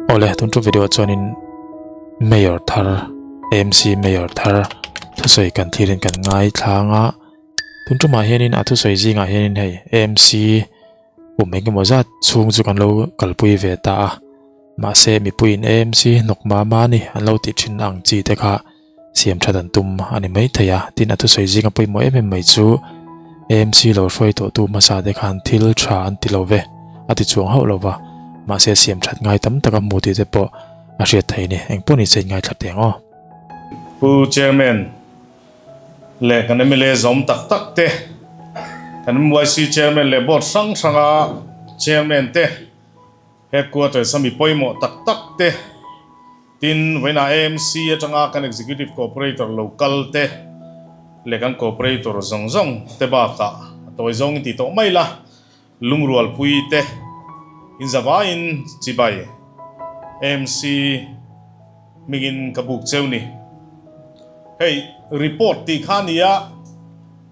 Awle, tun thu video chuanin Mayor thar, AMC Mayor thar thusawi kan thlirin kan ngai thlang a. Tun tumah hianin a thusawi zingah hianin hei AMC kum engemaw zat chhung chu kan lo kalpui ve ta a. Mahse mipuiin AMC hnawk mah mah a ni an lo tih thin ang chi te kha siam that an tum a ni maithei a. Tin a thusawi zinga pawimawh em em mai chu AMC lo hruai tawh tu hmasa te khan thil tha an ti lo ve a ti chuang hauh lo va. Mahse siam that ngai tam tak a hmu tih te pawh a hriat theih a ni. Engpawh ni che in ngaithla teh ang aw. Pu Chairman. Leh kan mla zawm tak tak te, kan MYC Chairman leh Board hrang hranga Chairman te, Headquarters a mi pawimawh tak tak te, tin vawiinah AMC atanga kan Executive Cooperator lo kal te leh kan Cooperator zawng zawng te bakah a tawi zawngin ti tawh mai la, Lungrualpui te inzavaiin chibai AMC hmingin ka buk cheu ni. Hei report tih kha nia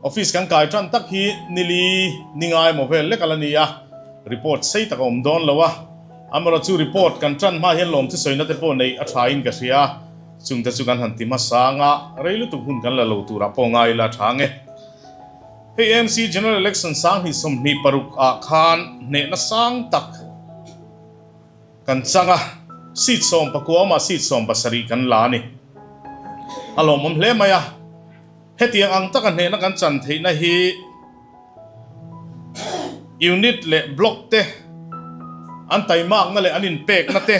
office kan kai tan tak hi nili ni ngai maw vel lek a la ni a, report sei tak a awm dawn lo a, amaherawh chu report kan tan hma hian lawm thusawina te pawh neih a tha in ka hria, chungte chu kan han ti hmasa anga rei lutuk hun kan la lo turah pawh ngai ila a tha nge. Hei AMC General Election 2026 ah khan hnehna sang tak kan chang a, seat 19 awmah seat 70 kan la a ni. A lawmawm hle mai a, hetiang ang taka hnehna kan chan theihna hi unit leh block te an taimakna leh an inpekna te,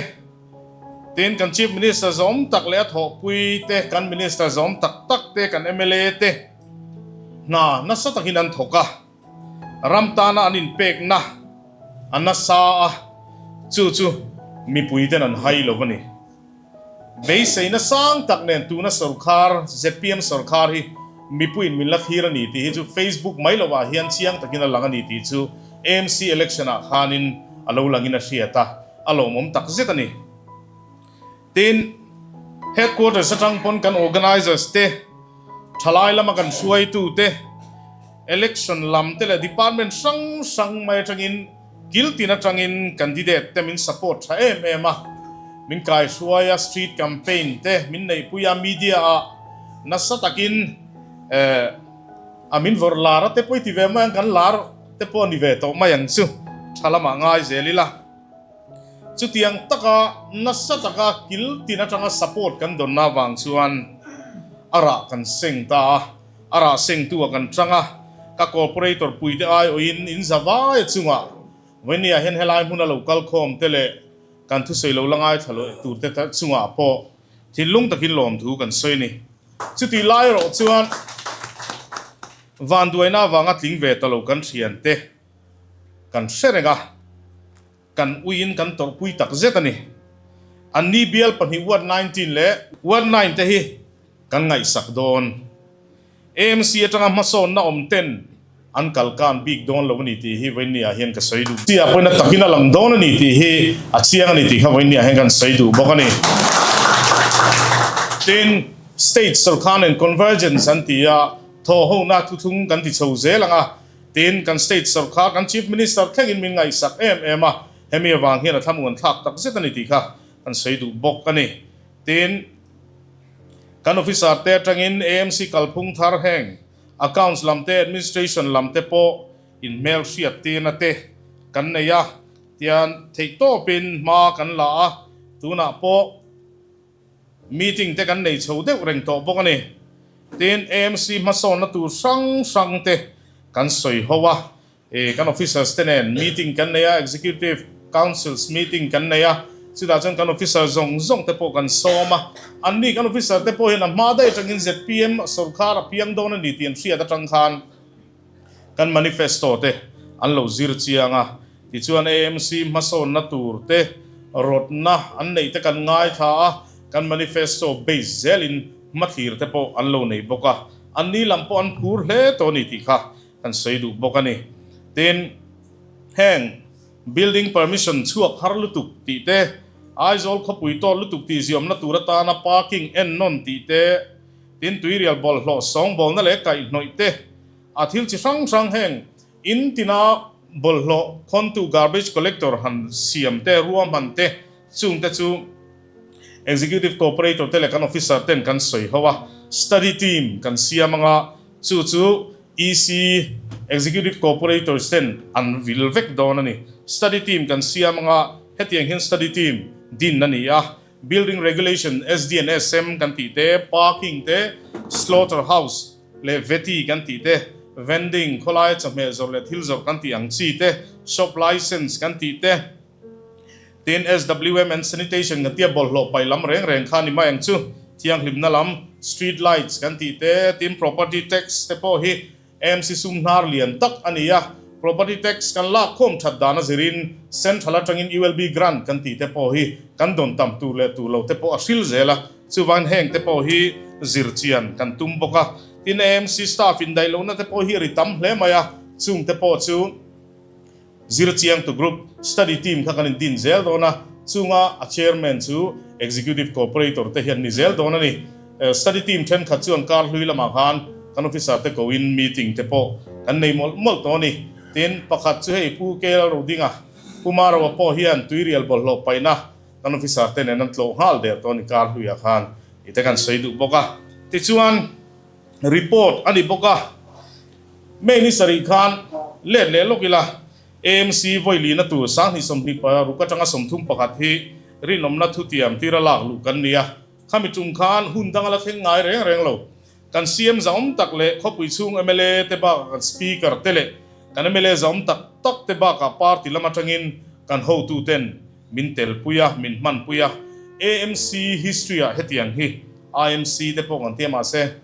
tin kan Chief Minister zawm tak leh a thawhpui te, kan Minister zawm tak tak te, kan mla te, Hna nasa takin an thawk a, ram tana an inpekna a nasa a, chu chu mipuiten an hai lo a ni. Beiseina sang tak nen tuna sorkar, zpm sorkar hi mipuiin min la thlir a ni tih hi chu Facebook mai lovah hian chiang takin a lang a ni tih chu AMC election ah khanin a lo langin a hriat a, a lawmawm takzet a ni. Tin, Headquarters atang pawn kan organizers te, thalai lama kan hruaitu te, election lam te leh department hrang hrang mai atangin kil tin atangin candidate te min support tha em em a, min kaihruai a, street campaign te min neihpui a, media ah nasa takin eh a min vawrh lar a te pawh i ti ve mai ang, kan lar te pawh a ni ve tawh mai ang chu, tha lamah ngai zel ila. Chutiang taka nasa taka kil tin atanga support kan dawnna avang chuan a rah kan seng ta a, a rah sengtu ah kan tang a, ka corporator puite aiawhin in za vai chungah Vawini-ah hian helai hmuna lo kal khawm te leh kan thusawi lo la ngaithla lo tur te chungah pawh thinlung takin lawmthu kan sawi a ni. Chutih lai erawh chuan vanduaina avanga tling ve ta lo kan thiante kan hre reng a. Kan uiin kan tawrhpui tak zet a ni. Anni bial pahnih Ward 19 leh Ward 9 te hi kan ngaihsak dawn. AMC atanga hmasawnna awm ten an kalkan bik dawn lo a ni tih hi vawiinniah hian ka sawi duh. Tia pawhin a takin a lang dawn a ni tih hi a chiang a ni tih kha vawiinniah hian kan sawi duh bawk a ni. Tin, State sorkar nen convergence an ti a, thawhhona thuthlung kan ti chho zel ang a, Tin, kan state sorkar, kan Chief Minister thlengin min ngaihsak em em a, hemi avang hian a thlamuan thlak tak zet a ni tih kha kan sawi duh bawk a ni. Tin, kan officer te atangin AMC kalphung thar heng accounts lam te, administration lam te pawh inhmel hriat tirna te kan nei a, tian theihtawpin hma kan la a, tunah pawh, Meeting te kan nei chho deuh reng tawh bawk a ni. Tin, AMC hmasawnna tur hrang hrang te kan sawi ho a, e kan officers te nen meeting kan nei a, Executive Councils meeting kan nei a, chutah chuan kan officer zawng zawng te pawh kan sawm a, anni kan officer te pawh hian a hma daih atangin zpm sorkar a piang dawn a ni tih an hriat atang khan kan manifesto te an lo zir chiang a, Tichuan AMC hmasawnna tur te rawtna an neih te kan ngaithla a, kan manifesto base zelin hmathlir te pawh an lo nei bawk a, anni lam pawh an phur hle tawh a ni tih kha kan sawi duh bawk a ni. Tin, heng building permission chhuak har lutuk tih te, Aizawl khawpui tawt lutuk tih ziawmna tur atana parking ennawn tih te, tin tuirial bawlhhlawh sawngbawlna leh kaihhnawih te, a thil chi hrang hrang heng In tina bawlhhlawh khawntu garbage collector han siam te, ruahman te, Chungte chu Executive Cooperator te leh kan officer ten kan sawi ho a, study team kan siam anga chu chu EC, Executive Cooperators ten an vil vek dawn a ni. Study team kan siam anga hetiang hian study team din a ni a, Building Regulation, SD and SM kan tih te, Parking te, Slaughter House leh Vety kan tih te, Vending, khawlaia chawhmeh zawrh leh thil zawrh kan tih ang chi te, Shop License kan tih te, Tin, SWM and Sanitation kan tia bawlhhlawh paih lam reng reng kha ni mai ang chu. Thianghlimna lam, Street Lights kan tih te, tin Property Tax te pawh hi AMC sum hnar lian tak a ni a. Property Tax kan lak khawm that dan a zirin Central atangin ULB Grant kan tih te pawh hi kan dawn tam tur leh tur lo te pawh a hril zel a. Chuvangin heng te pawh hi zir chian kan tum bawk a. Tin, AMC staff indaih lohna te pawh hi a ri tam hle mai a, chung te pawh chu. Zirchiangtu group, study team kha kan indin zel dawn a, chunga a chairman chu executive cooperator te hian ni zel dawn a ni. Study team thenkhat chuan kar hlui lamah khan kan officer te koin meeting te pawh kan nei mawlh mawlh tawh a ni. Tin, pakhat chu hei Pu KL Rodinga, Pu Marawa pawh hian tuirial bawlhhlawh paihna kan officer te nen an tlawh nghal der tawh a ni kar hluiah khan tih te kan sawi duh bawk a. Tichuan, report a ni bawk a. May ni sarih khan let leh lawk ila, AMC vawi lina tur 2026 atanga 31 hi rinawmna thutiam tira lak luh kan ni a. Khami tum khan hun dang a la thleng ngai reng reng lo. Kan CM zahawm tak leh khawpui chhung mla te bakah kan Speaker te leh kan mla zahawm tak tak te bakah party lam atangin kan hotu ten min telpui a, min hmanpui a. AMC history ah hetiang hi IMC te pawh kan ti a mahse,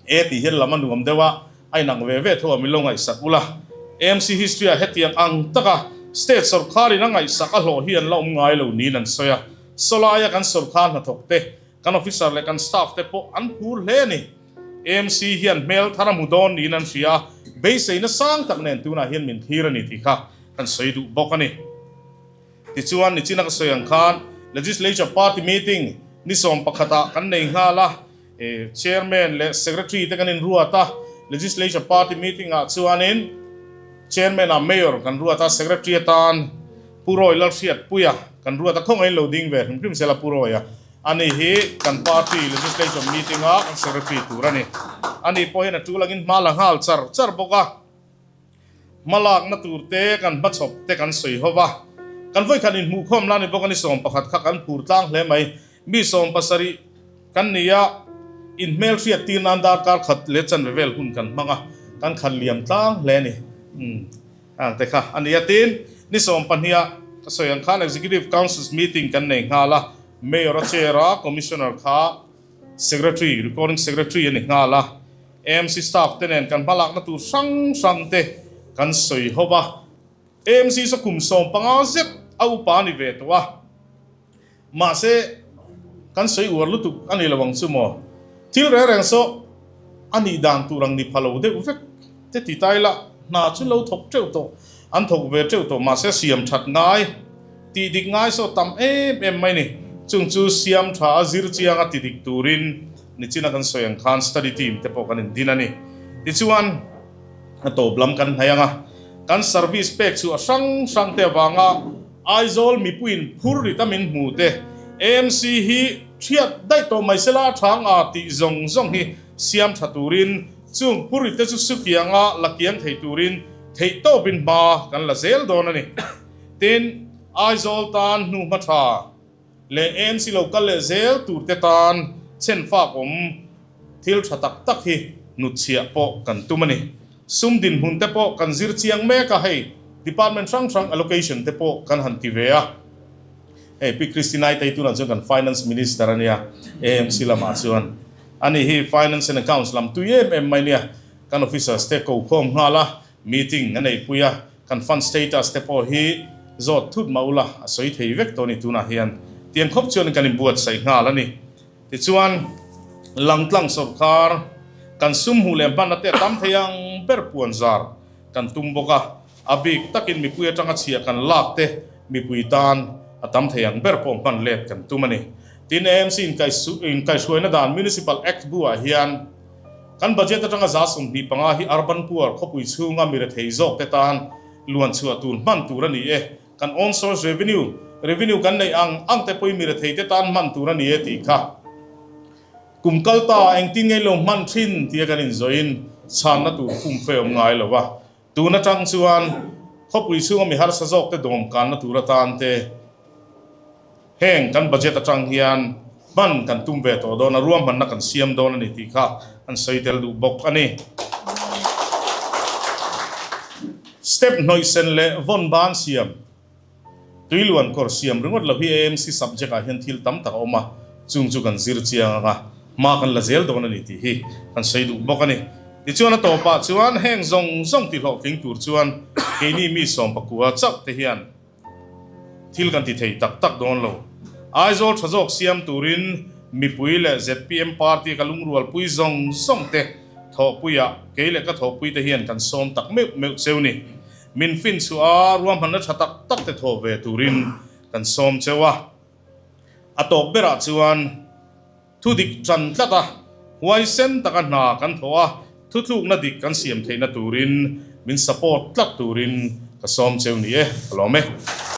E tih hian lam a nuam deuh a, a inang ve ve tho a min lo ngaihsak ula. AMC history ah hetiang ang taka state sawrkharin a ngaihsak a hlawh hi an la awm ngai lo niin an sawi a. Sawlaia kan sawrkhar hnathawk te, kan officer leh kan staff te pawh an phur hle a ni. AMC hian hmel thar a hmu dawn niin an hria a, beiseina sang tak nen tunah hian min thlir a ni tih kha kan sawi duh bawk a ni. Tichuan, nichina ka sawi ang khan Legislature Party meeting ni 11 ah kan nei nghal a. Chairman leh Secretary te kan inruat a, Legislature Party meeting ah chuanin Chairman ah Mayor kan ruat a, Secretary atan Pu Roy Lalhriatpuia kan ruat a, khawngaihin lo ding ve hrim hrim sela Pu Roy a, ani hi kan party Legislature meeting a kan Secretary tur a ni. Ani pawh hian a tul angin hma la nghal char char bawk a. Hmalakna tur te kan hmachhawp te kan sawi ho va, kan vawikhat inhmuhkhawm la ni bawk a ni 11 kha kan phur tlang hle mai. Mi 70 kan ni a, inhmelhriat tir nan darkar khat leh chanve vel hun kan hmang a, kan khat liam tlang hle a ni. Umm ang te kha a ni a. Tin, ni 12 ah ka sawi ang khan Executive Council's meeting kan nei nghal a, Mayor a chair a, Commissioner kha Secretary, Recording Secretary a ni nghal a. AMC staff te nen kan hmalakna tur hrang hrang te kan sawi ho va. AMC saw kum 15 zet a upa a ni ve tawh a. Mahse, kan sawi uar lutuk a ni lo ang chu maw? Thil reng reng saw a nih dan tur ang ni pha lo deuh vek te ti ta ila, hna chu lo thawk teuh tawh, an thawk ve teuh tawh, mahse siam that ngai, tih dik ngai saw tam em em mai ni. Chung chu siam tha a zir chiang a ti dik turin Nichina kan sawi ang khan study team te pawh kan indin a ni. Tichuan, a tawp lam kan hnaih ang a, kan service pek chu a hrang hrang te avanga Aizawl mipuiin phur rit a min hmu te, AMC hi thiat daih tawh mai sela a tha ang a tih zawng zawng hi siam tha turin chung phur rit te chu sukianga la kiang thei turin theihtawpin hma kan la zel dawn a ni. Tin, Aizawl tan hnuhma tha. Leh AMC lo kal leh zel tur te tan chhen fak awm thil tha tak tak hi hnutchhiah pawh kan tum a ni. Sum dinhmun te pawh kan zir chiang mek a, hei department hrang hrang allocation te pawh kan han ti ve a. Hei Pi Christina i teitunah chuan kan Finance Minister a nia, AMC lamah chuan ani hi Finance and Accounts lam tui em em mai nia. Kan officers te ko khawm nghal a, meeting a neihpui a. Kan fund status te pawh hi zawt thut mah ula a sawi thei vek tawh a ni tunah hian. Tiang khawp chuan kan inbuatsaih nghal a ni. Tichuan, langtlang sawrkar kan sum hmuh leh hmanna te a tam thei ang ber puan zar kan tum bawk a, a bik takin mipui atanga chhia kan lak te mipui tan a tam thei ang ber pawh hman let kan tum a ni. Tin, AMC inkaihhruaina dan Municipal Act bu ah hian, Kan budget atanga 25% hi urban poor khawpui chhunga mi rethei zawk te tan luan chhuah tur hman tur a ni e. Kan own source revenue Revenue kan neih ang ang te pawhin mi rethei te tan hman tur a ni e tih kha. Kum kal ta engtin nge lo hman thin tia kan inzawhin chhanna tur fumfe awm ngai lo va. Tun atang chuan khawpui chhunga mi harsa zawk te dawmkanna tur atan te heng kan budget atang hian hman kan tum ve tawh dawn a, ruahmanna kan siam dawn a ni tih kha an sawi tel duh bawk a ni. Step hnawihsen leh vawn ban siam. Tuiluan kawr siam ringawt lo hi AMC subject ah hian thil tam tak a awm a, chung chu kan zir chiang ang a, hma kan la zel dawn a ni tih hi kan sawi duh bawk a ni. Tichuan a tawpah chuan heng zawng zawng ti hlawhtling tur chuan keini mi 19 chauh te hian thil kan ti thei tak tak dawn lo. Aizawl tha zawk siam turin mipui leh zpm party ka lungrualpui zawng zawng te thawhpuiah kei leh ka thawhpui te hian kan sawm tak meuh meuh cheu ni. Min fin chhuah a, ruahmanna tha tak tak te thaw ve turin kan sawm cheu a. A tawp berah chuan thu dik tan tlat a, huaisen taka hna kan thawh a, thutlukna dik kan siam theihna turin min support tlat turin ka sawm cheu ni e, ka lawm e.